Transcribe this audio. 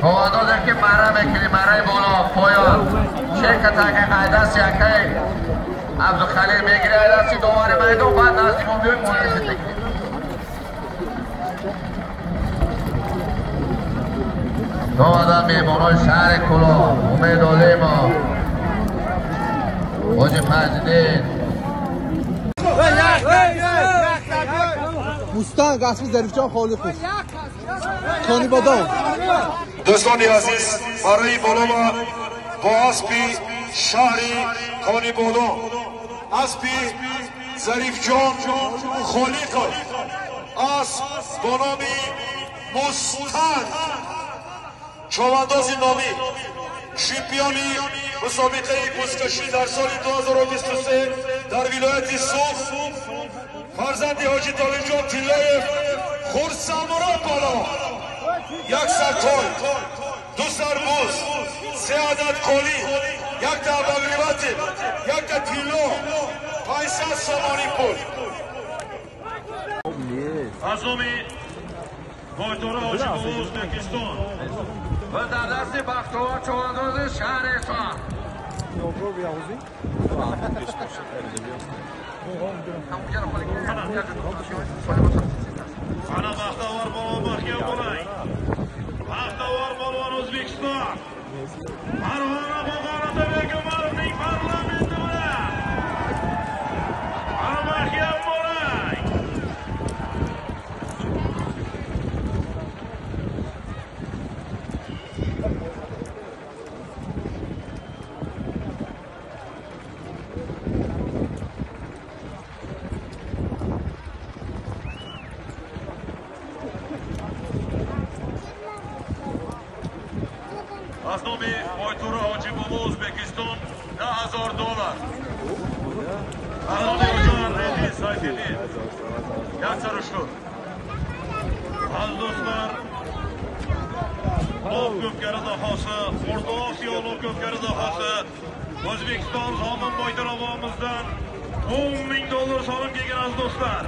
Човандозе ки мара мекунӣ, мараи боло поён чекатака дасти акаи Абдухалил мегирад, дасти довари майдон, баъд назди мо биёй, муаррифӣ мекунем. Омадан меҳмонои шаҳри Кӯлоб, Умед Олимов, Ҳоҷи Фазлиддин. Мустанг аспи Зарифҷон Холиқов, Конибодом. Дӯстони азиз, барои болома бо аспи шаҳри Конибодом, аспи Зарифҷон Холиқов, асп бо номи Мустанг, човандози номӣ, чемпиони мусобиқаи бузкашӣ дар соли 2023 дар вилояти Суғд, фарзанди ҳоҷи Толибҷон Тиллоев, Хурсандмурод боло, як сар той, ду сар буз, се адад қолӣ, якта обогреватель, якта тилло, 500 сомонӣ пул. Аз номи Бойтора Ҳоҷибобо Ӯзбекистон ва дар дасти Бахтовар човандози шаҳри Исфаҳан. Ана Бахтовар болон, Бахтиёр болай. Бахтовар болон O'zbekiston. Farg'ona Qo'qon Otabek Umarovning parlamenti bilan. Ana Baxtiyor bo'lay. Аз номи Бойтура Ҳоҷибобо Ӯзбекистон $10,000. Аз номи Ҳоҷон Андреди Сайфиддин як сару шуд. Аз do'stlar, Lov ko'pkari dahosi, O'rta Osiyo lov ko'pkari dahosi, O'zbekiston Zomin Boytor bobomizdan $10,000 solim kelgan aziz do'stlar.